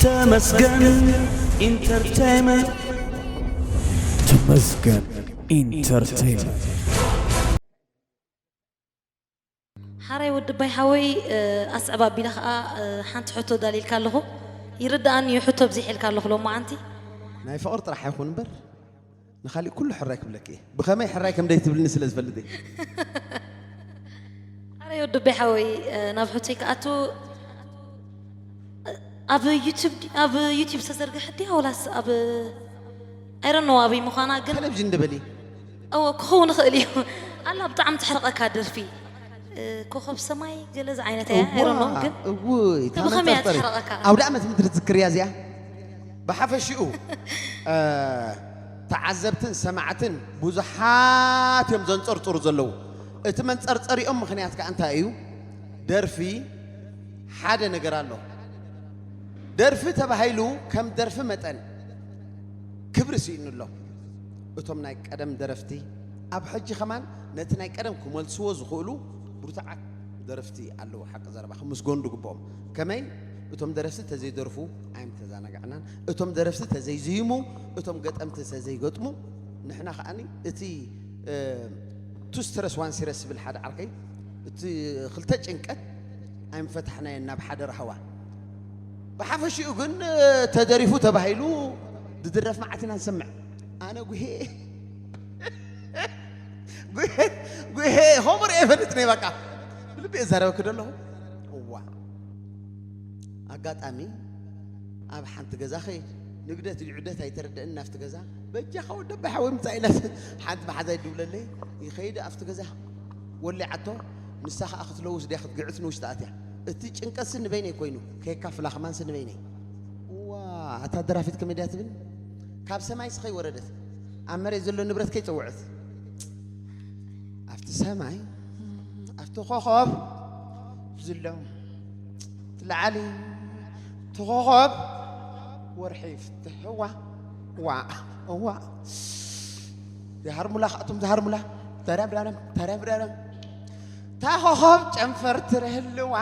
ተመስገን ኢንተርቴይመንት። ተመስገን ኢንተርቴይመንት። ሓራይ ወዲ ባይ ሓወይ፣ ኣስዕብ ኣቢለ ኸኣ ሓንቲ ሕቶ ዳሊልካ ኣለኹ። ይርድኣኒ እዩ ሕቶ ኣብዚሐልካ ኣለኹ ሎማዓንቲ። ናይ ፍቕሪ ጥራሕ ኣይኹን እምበር ንኻሊእ ኩሉ ሕራይ ክብለኪ እየ። ብኸመይ ሕራይ ከም ደይትብልኒ ስለ ዝፈልጥ እየ። ሓራይ ወዲ ባይ ሓወይ፣ ናብ ሕቶይ ክኣቱ፣ ኣብ ዩቲብ ኣብ ዩቲብ ዝተዘርግሐ ድያ ወላስ ኣብ፣ I don't know ኣበይ ምዃና ግን ቴሌቪዥን ድበሊ። እወ ክኸውን ይኽእል እዩ። ኣላ ብጣዕሚ ተሕርቐካ ደርፊ። ኮኸብ ሰማይ ገለ ዝዓይነት እያ፣ I don't know ግን እውይ ብኸመይ እያ ተሕርቐካ? ኣውደ ዓመት ምድሪ ትዝክር እያ እዚኣ። ብሓፈሽኡ ተዓዘብትን ሰማዕትን ብዙሓት እዮም ዘንፀርፅሩ ዘለዉ። እቲ መንፀርፀሪኦም ምኽንያት ከዓ እንታይ እዩ? ደርፊ ሓደ ነገር ኣሎ። ደርፊ ተባሂሉ ከም ደርፊ መጠን ክብሪ ስኢኑ ኣሎ። እቶም ናይ ቀደም ደረፍቲ ኣብ ሕጂ ከማን ነቲ ናይ ቀደም ክመልስዎ ዝኽእሉ ብርቱዓት ደረፍቲ ኣለዉ። ሓቂ ዘረባ ክምስገኑ ዝግብኦም። ከመይ? እቶም ደረፍቲ ተዘይደርፉ ኣይምተዘናጋዕናን፣ እቶም ደረፍቲ ተዘይዝይሙ፣ እቶም ገጠምቲ ተዘይገጥሙ፣ ንሕና ከዓኒ እቲ ቱ ስትረስ ዋን ሲረስ ዝብል ሓደ ዓርከይ እቲ ክልተ ጭንቀት ኣይምፈታሕናዮን ናብ ሓደ ራህዋ። ብሓፈሽኡ ግን ተደሪፉ ተባሂሉ ዝድረፍ መዓት ኢና ንሰምዕ። ኣነ ጉሄ ጉሄ ጉሄ ሆምር የፈልጥኒ በቃ ብልቢ እዛረበክ ደለኹ። እዋ ኣጋጣሚ ኣብ ሓንቲ ገዛ ኸይድ ንግደት ድዩ ዕደት ኣይተረደእን ናብቲ ገዛ በጃኻ ወደባ ሓወይ ምጻእ ኢለ ሓንቲ መሓዛይ ድብለለይ ይኸይድ ኣብቲ ገዛ ወሊዓቶ። ንሳ ኸኣ ክትለውስ ድያ ክትግዕት ንውሽጢ ኣትያ። እቲ ጭንቀትሲ ንበይነይ ኮይኑ ከየካፍላ ኸማንሲ ንበይነይ። እዋ እታ ደራፊት ከመይ ድያ ትብል? ካብ ሰማይሲ ከይወረደት ኣብ መሬት ዘሎ ንብረት ከይጸውዐት ኣብቲ ሰማይ ኣብቲ ኮኾብ ዝሎ ትለዓሊ እቲ ኮኾብ ወርሒ ይፍትሕ። እዋ እዋ እዋ ዝሃርሙላ ከኣቶም ዝሃርሙላ ተረብራረም ተረብራረም እታ ኮኾብ ጨንፈር ትረህልዋ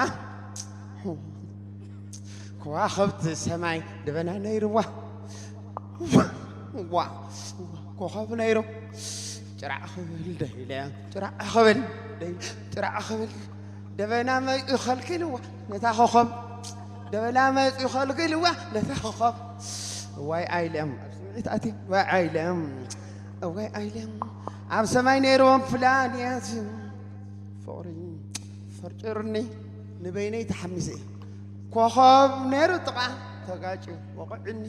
ከዋኸብቲ ሰማይ ደበና ነይርዋ ዋ ኮኸብ ነይሩ ጭራዕ ክብል ደይለ ጭራዕ ክብል ደይ- ጭራዕ ክብል ደበና መፂኡ ከልኪልዋ ነታ ኮኸብ ደበና መፂኡ ከልኪልዋ ነታ ኮኸብ እዋይ ኣይለም ኣብ ስምዒት ኣትዩ እዋይ ኣይለም እዋይ ኣይለም ኣብ ሰማይ ነይርዎም ፕላኔት ፍቕሪ ፈርጭርኒ ንበይነይ ተሓሚሰ እየ ኮኸብ ነይሩ ጥቓ ተጋጭ ወቕዕኒ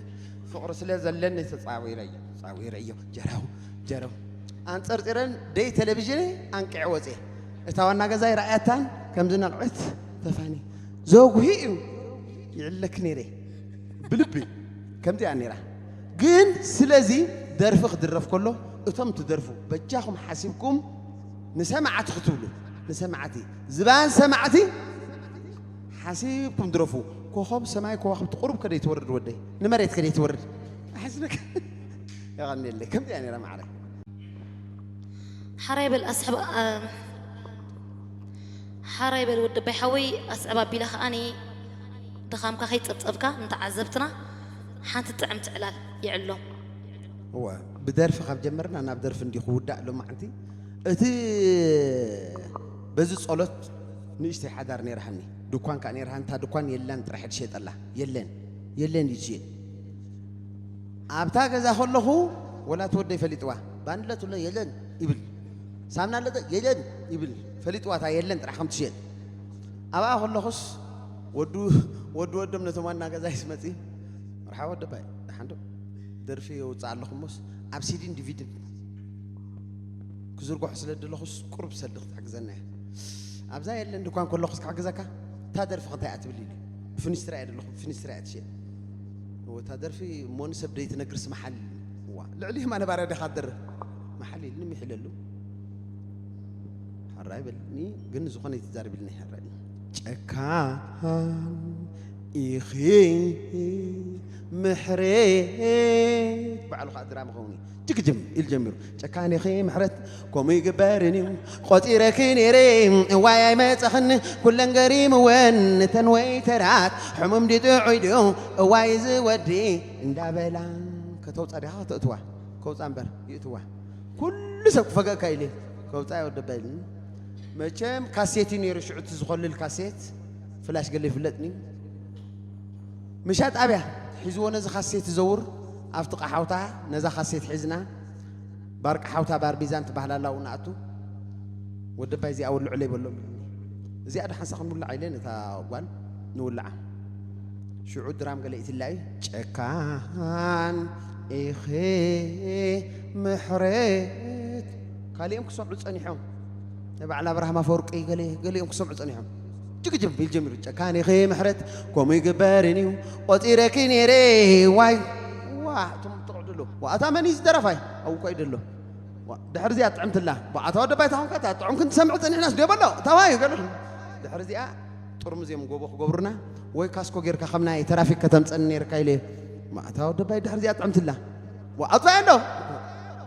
ፍቕሪ ስለ ዘለኒ ተፃዊረዮ ተፃዊረዮ ጀረው ጀረው ኣንፀርፂረን ደይ ቴሌቪዥን ኣንቅዐ ወፅየ እታ ዋና ገዛይ ረኣያታን ከምዚ ነቕዕት ተፋኒ ዘጉሂ እዩ ይዕለክ ነይረ ብልቢ ከምዚኣ ነይራ ግን ስለዚ ደርፊ ክድረፍ ከሎ እቶም ትደርፉ በጃኹም ሓሲብኩም ንሰማዕቲ ክትብሉ ንሰማዕቲ ዝባን ሰማዕቲ ሓሲብኩም ድረፉ ኮኸብ ሰማይ ከዋኽብቲ ቁሩብ ከደይ ትወርድ ወደይ ንመሬት ከደይ ትወርድ ኣሕስነክ የቐኒለይ ከምዚኣ ነይራ ማዕረ ሓራይ በል ኣስሕብ ሓራይ በል ወዲ ባይ ሓወይ ኣስዕብ ኣቢለ ከዓኒ ድኻምካ ከይጸብጸብካ ንተዓዘብትና ሓንቲ ጥዕምቲ ዕላል ይዕሎም። እወ ብደርፊ ካብ ጀመርና ናብ ደርፊ እንዲ ክውዳእ ሎማዓንቲ እቲ በዚ ጸሎት ንእሽተይ ሓዳር ነይርሃኒ ድኳን ከዓ ነይርሃኒ እታ ድኳን የላን ጥራሕ ትሸጠላ የለን የለን እዩ ትሸጥ ኣብታ ገዛ ከለኹ ወላ እቲ ወደይ ፈሊጥዋ ባንድለ ትብሎ የለን ይብል ሳምና ኣለጠ የለን ይብል ፈሊጥዋ እታ የለን ጥራሕ ከም ትሸጥ ኣብኣ ከለኹስ ወዱ ወዱ ወዶም ነቶም ዋና ገዛ ይስመፂ መርሓ ወደባይ ሓንዶ ደርፊ የውፅእ ኣለኹ እሞስ ኣብ ሲዲን ዲቪድን ክዝርግሖ ስለ ደለኹስ ቁሩብ ሰዲ ክትሕግዘና እያ ኣብዛ የለን ድኳን ከለኹስ ክሕግዘካ እታ ደርፊ ክንታይ እያ ትብል ኢሉ ብፍኒስትራ እየ ደለኹ ብፍኒስትራ እያ ትሸጥ እታ ደርፊ እሞ ንሰብ ደይትነግርስ መሓል ዋ ልዕሊ የማነ ባርያ ዲኻ ትደርፍ መሓል ኢልኒ ምሒለሉ ሓራይ በልኒ ግን ዝኾነ ይትዛረብ ኢልኒ ሓራይ ጨካን ኢኺ ምሕረት ባዕሉ ከዓ ድራማ ኸውን እዩ። ጅግጅም ኢሉ ጀሚሩ። ጨካን ኢኺ ምሕረት ከምኡ ይግበርን እዩ። ቆፂረኪ ነይረ እዋይ ኣይመፀኽን። ኩለን ገሪምወን እተን ወይተራት ሕሙም ድዩ ጥዑይ ድዩ እዋይ እዚ ወዲ እንዳበላ። ከተውፃ ዲኻ ከተእትዋ? ከውፃ እምበር ይእትዋ። ኩሉ ሰብ ክፈገእካ ኢለ ከውፃ ወደባ ኢልኒ። መቸም ካሴት እዩ ነይሩ ሽዑ እቲ ዝኾልል ካሴት ፍላሽ ገለ ይፍለጥኒ። ምሻ ጣብያ ሒዝዎ ነዚ ካሴት ይዘውር። ኣብቲ ቃሓውታ ነዛ ካሴት ሒዝና ባርቂ ሓውታ ባር ሚዛን ትበሃል ኣላ ኣብኡ ንኣቱ። ወደባይ እዚኣ ወልዑለይ በሎም። እዚኣ ደሓንሳ ክንውላዓ ኢለ ነታ ጓል ንውላዓ። ሽዑ ድራም ገለ ኢትላ እዩ። ጨካን ኢኺ ምሕረት። ካሊኦም ክሰምዑ ጸኒሖም። ንበዓል ኣብርሃም ኣፈወርቂ ገለ ገሊኦም ክሰምዑ ጸኒሖም። ጅግጅም ኢል ጀሚሩ። ጨካን ኢኺ ምሕረት ከምኡ ይግበርን እዩ። ቆጺረኪ ነይረ ዋይ። ዋ እቶም ትቕዕዱ ኣለዉ። ዋ ኣታ መን እዩ ዝደረፋይ ኣብኡ እኳ እዩ ደሎ። ዋ ድሕሪ እዚኣ ጥዕምትላ። ዋ ኣታ ወደ ባይታ ኾንካ እታ ጥዑም ክንትሰምዕ ጸኒሕናስ ዲዮ በሎ። እታ ዋይ ገለ። ድሕሪ እዚኣ ጥርሙዝ እዮም ጎቦ ክገብሩና ወይ ካስኮ ጌርካ ከም ናይ ተራፊክ ከተምጸኒ ነይርካ ኢለ። ማ እታ ወደ ባይ ድሕሪ እዚኣ ጥዕምትላ። ዋ ኣጽዋይ ኣሎ።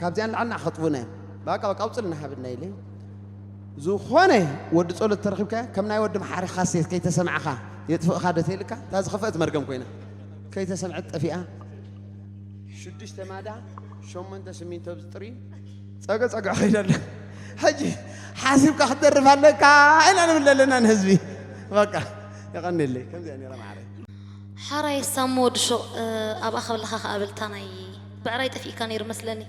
ካብዚኣ ንላዕልና ከጥፉና እዮም። በቃ በቃ ኣውፅልና ሃብና ኢለ። ዝኾነ ወዲ ጸሎት ተረኺብካ ከም ናይ ወዲ መሓሪ ካሴት ከይተሰማዕኻ የጥፍእኻ ዶ ተይልካ እታ ዝኸፍአት መርገም ኮይና ከይተሰምዐት ጠፊኣ። ሽዱሽተ ማዳ ሸሞንተ ስሚንቶ ብዝጥሪ ጸገ ጸገ ኸይደለ። ሕጂ ሓሲብካ ክትደርፍ ኣለካ ኢና ንብል ኣለና ንህዝቢ። በቃ የቐንየለይ። ከምዚኣ ነይራ ማዕረ። ሓራይ ሳሙ ወዲ ሹቕ ኣብኣ ከብለኻ ከኣ በልታ ናይ ብዕራይ ጠፊእካ ነይሩ መስለኒ።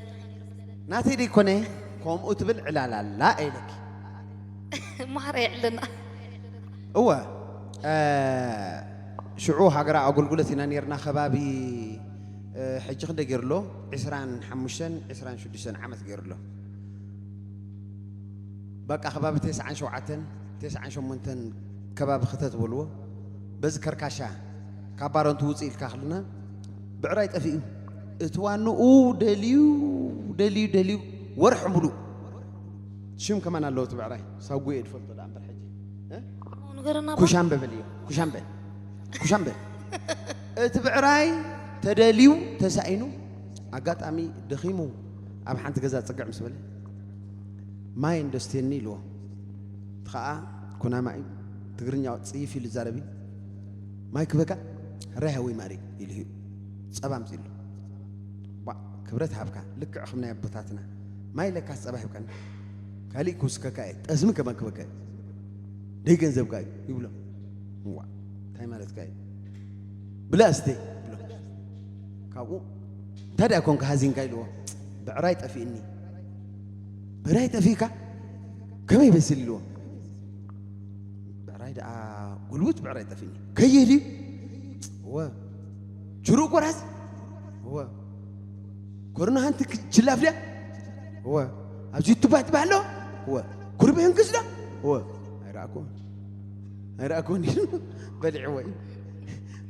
ናተይ ደይኮነ ከምኡ ትብል ዕላላላ ኢለኪ። ማሕራይ የዕልና። እወ እ፣ ሽዑ ሃገራዊ ኣገልግሎት ኢና ነርና ከባቢ እ፣ ሕጂ ክንደ ገይሩ ኣሎ ዕስራን ሓሙሽተን ዕስራን ሽዱሽተን ዓመት ገይሩ ኣሎ። በቃ ከባቢ ተስዓን ሸውዓተን ተስዓን ሸሞንተን ከባቢ ክተት በልዎ በዚ ከርካሻ ካብ ባረንቱ ውፅእ ኢልካ ክልና ብዕራይ ጠፊኡ እቲ ዋንኡ ደልዩ ደልዩ ደልዩ ወርሒ ሙሉእ ሽም ከማን ኣለዎ እቲ ብዕራይ ሳጉ እየ ዝፈልጦ ደኣ እምበር ሕጂ እ? ንገረና እባ። ኩሻምበ በልዮ ኩሻምበ ኩሻምበ እቲ ብዕራይ ተደልዩ ተሳኢኑ ኣጋጣሚ ደኺሙ ኣብ ሓንቲ ገዛ ፅግዕ ምስ በለ ማይ እንዶ ስትየኒ ኢልዎ እቲ ከዓ ኩናማ እዩ ትግርኛ ፅይፍ ኢሉ ዛረቢ ማይ ክበካ ራይ ሃወይ ማሪ ኢሉ እዩ ፀባ ምፅሉ ባ ክብረት ሃብካ ልክዕ ከም ናይ ኣቦታትና ማይ ለካስ ፀባ ሂብካኒ ካሊእ ክውስከካ እየ ጠስሚ ከማን ክበካ እየ ደይ ገንዘብካ እዩ ይብሎ እዋ እንታይ ማለትካ እዩ ብላ እስተ ይብሎ ካብኡ እንታይ ደኣ ኮንካ ሃዚንካ ኢልዎ ብዕራይ ጠፊእኒ ብዕራይ ጠፊእካ ከመይ በስል ኢልዎ ብዕራይ ደኣ ጉልቡት ብዕራይ ጠፊእኒ ከይህ ድዩ እወ ችሩእ ጎራዝ እወ ኮሮና ሃንቲ ችላፍ ድያ እወ ኣብዚ ዩቱብ ትባህ ኣሎ እወ ኩርቢ ህንክስ ዶ እወ ኣይረኣኩን ኣይረኣኩን ኢሉ በሊዕዎ እዩ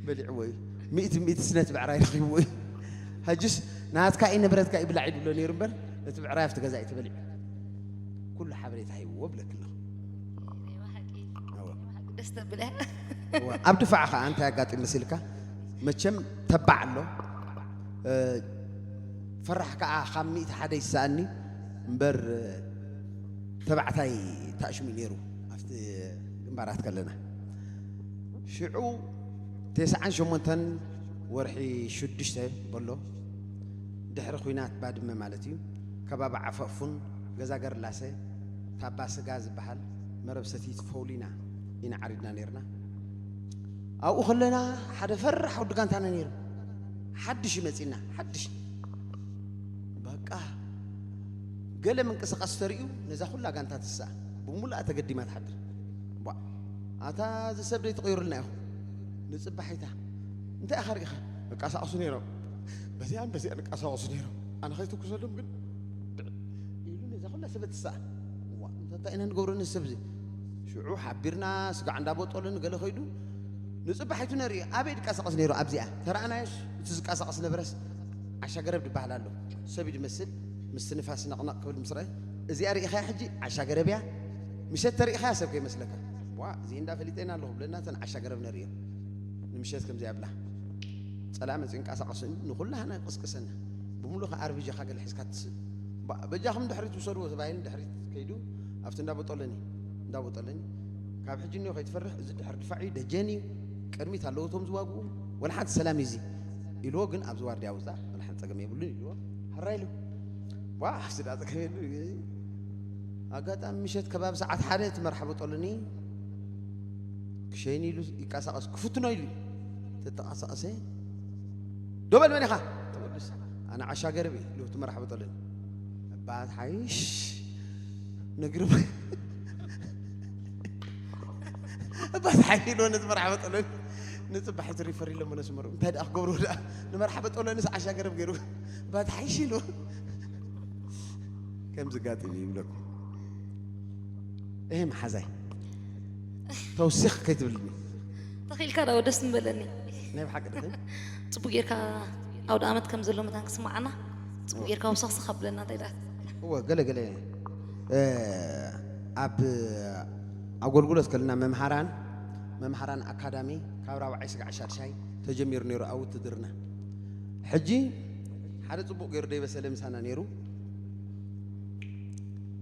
በሊዕዎ እዩ ሚእቲ ሚእቲ ስነት ብዕራይ ረኺብዎ እዩ ሕጅስ ናትካ እዩ ንብረትካ ይብላዕ ይብሎ ነይሩ እምበር እቲ ብዕራይ ኣብቲ ገዛ እዩ ተበሊዑ ኩሉ ሓበሬታ ሂብዎ ብለክለኹ ደስ ተብለ ኣብ ድፋዕ ከዓ እንታይ ኣጋጢም መሲልካ መቸም ተባዕ ኣሎ ፈራሕ ከዓ ካብ ሚእቲ ሓደ ይሰኣኒ እምበር ተባዕታይ ታእሽሙ ነይሩ ኣብቲ ግንባራት ከለና ሽዑ ተስዓን ሸሞንተን ወርሒ ሽዱሽተ በሎ ድሕሪ ኹናት ባድመ ማለት እዩ ከባቢ ዓፈፉን ገዛ ገርላሰ ታባ ስጋ ዝበሃል መረብ ሰቲት ፈውሊና ኢና ዓሪድና ነርና ኣብኡ ከለና ሓደ ፈራሕ ወዲ ጋንታና ነይሩ ሓድሽ ይመፅና ሓድሽ በቃ ገለ ምንቅስቃስ ተርእዩ ነዛ ኩላ ጋንታ ትስኣ ብሙሉኣ ተገዲማ ትሓድር ቧ ኣታ እዚ ሰብ ደይ ትቕይሩልና ኢኹም ንፅባሒታ እንታይ ኢኻ ርኢኻ እቃሳቀሱ ነይሮም በዚኣን በዚኣን እቃሳቀሱ ነይሮም ኣነ ከይትኩሰሎም ግን ኢሉ ነዛ ኩላ ሰበት ትስኣ ዋ እንታይ ኢና ንገብሮ ነዚ ሰብ እዚ ሽዑ ሓቢርና ስጋዕ እንዳበጠሉ ንገለ ከይዱ ንፅባሒቱ ነርኢ ኣበይ ድቃሳቀስ ነይሩ ኣብዚኣ ተረኣናዮስ እቲ ዝቃሳቀስ ነበረስ ዓሻ ገረብ ድበሃል ኣሎ ሰብ ድመስል ምስቲ ንፋስ ነቕነቕ ክብል ምስ ረአ እዚኣ ርኢኻያ ሕጂ ዓሻ ገረብ እያ ምሸት ተርኢኻያ ሰብ ከይመስለካ ዋ እዚ እንዳ ፈሊጠና ኣለኹ ብለና እተን ዓሻ ገረብ ነርእዮ ንምሸት ከምዚ ኣብላ ጸላም መጽኡ ይንቀሳቐስ ንኹላህና ይቕስቅሰና። ብምሉእ ከኣ ኣርቢጃኻ ገለ ሒዝካ ትስእ። ባ-፣ በጃኹም ድሕሪት ውሰድዎ ተባሂሉ ድሕሪት ከይዱ ኣብቲ እንዳቦጦለኒ፣ እንዳቦጦለኒ፣ ካብ ሕጂ እኒኦ ከይትፈርሕ፣ እዚ ድሕር ድፋዕ እዩ፣ ደጀን እዩ፣ ቅድሚት ኣለዉ እቶም ዝዋግኡ፣ ወላ ሓንቲ ሰላም እዩ እዚ ኢልዎ፣ ግን ኣብዚ ዋርድያ ውጻእ፣ ወላ ሓንቲ ጸገም የብሉን ኢልዎ፣ ሕራይ ኢሉ። ዋ፣ ኣብዚ ደኣ ጸገም የብሉን። ኣጋጣሚ ምሸት ከባቢ ሰዓት ሓደ እቲ መርሓ ቦጦለኒ ክሸይን ኢሉ ይቀሳቐስ፣ ክፍትኖ ኢሉ ተተቐሳቐሰ። "ዶ በል መን ኢኻ?" "ተወድስ፣ ኣነ ዓሻ ገርብ እየ" ኢሉ እቲ መርሓ ቦጦለኒ። "እባ ትሓይሽ፣ ነግርም እባ ትሓይሽ" ኢሉ ነቲ መርሓ ቦጦለኒ ንጽባሒቱ ሪፈር ኢሎሞ ነስመሩ። እንታይ ደኣ ክገብርዎ ደኣ? ንመርሓ ቦጦለኒስ ዓሻ ገርብ ገይሩ። "እባ ትሓይሽ" ኢሉ ከም ዝጋጥም እዩ ይብለኩም። እህ፣ መሓዛይ፣ ተውሲኽ ከይትብልኒ። ተኺኢልካ ዶ ደስ ምበለኒ። ናይ ብሓቂ ድኺ? ጽቡቅ ጌርካ ኣውደ ኣመት ከም ዘሎ መታን ክስምዓና፣ ጽቡቅ ጌርካ ውሰኽሰኽ ኣብለና እንታይ ደኣ። እወ፣ ገለ ገለ፣ እ፣ ኣብ ኣገልግሎት ከለና መምሃራን፣ መምሃራን ኣካዳሚ ካብ ራብዓይ ስጋዕ ሻድሻይ ተጀሚሩ ነይሩ ኣብ ውትድርና። ሕጂ ሓደ ጽቡቅ ገይሩ ደይበሰለ ምሳና ነይሩ።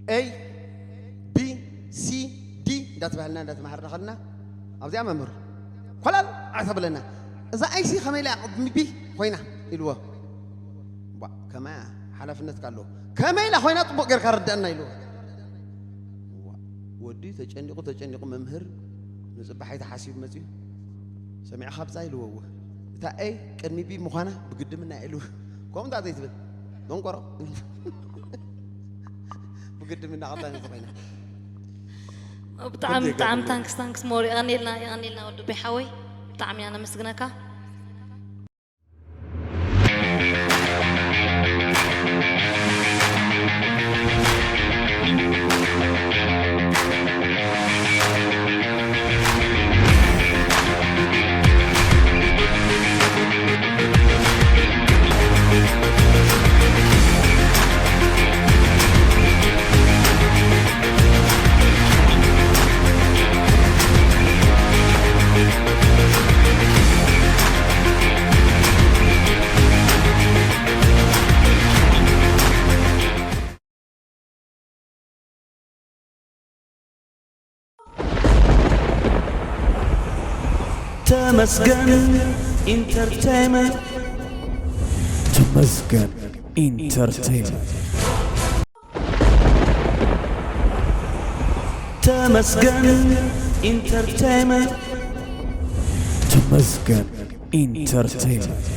ኤ፣ ቢ፣ ሲ፣ ዲ እንዳተባህልና እንዳተማሃርና ከለና ኣብዚኣ መምህር ኮላል ኣተብለና። "እዛ ኣይሲ ከመይ ኢላ ቅድሚ ቢ ኮይና?" ኢልዎ። ዋ፣ ከመያ ሓላፍነትካ ኣለዎ። "ከመይ ኢላ ኮይና ጽቡቅ ጌርካ ረድአና" ኢልዎ። ዋ፣ ወዲ ተጨኒቑ ተጨኒቑ መምህር ንጽባሒቱ ሓሲቡ መጺኡ። "ሰሚዕኻ ብጻይ?" ኢልዎ። "እወ። እታ ኤ ቅድሚ ቢ ምዃና ብግድምና" ኢሉ። ከምኡ እንዳ ዘይትብል ደንቆሮ። ብግድምና ቀዳመይቲ ኮይና። ብጣዕሚ፣ ከምዚ ብጣዕሚ የጋጥም። ታንክስ፣ ታንክስ ሞር። የቐንየልና፣ የቐንየልና ወዲ ቤ ሓወይ። ብጣዕሚ ኢና ነመስግነካ። ተመስገን ኢንተርቴይመንት። ተመስገን ኢንተርቴይመንት። ተመስገን ኢንተርቴይመንት። ተመስገን ኢንተርቴይመንት።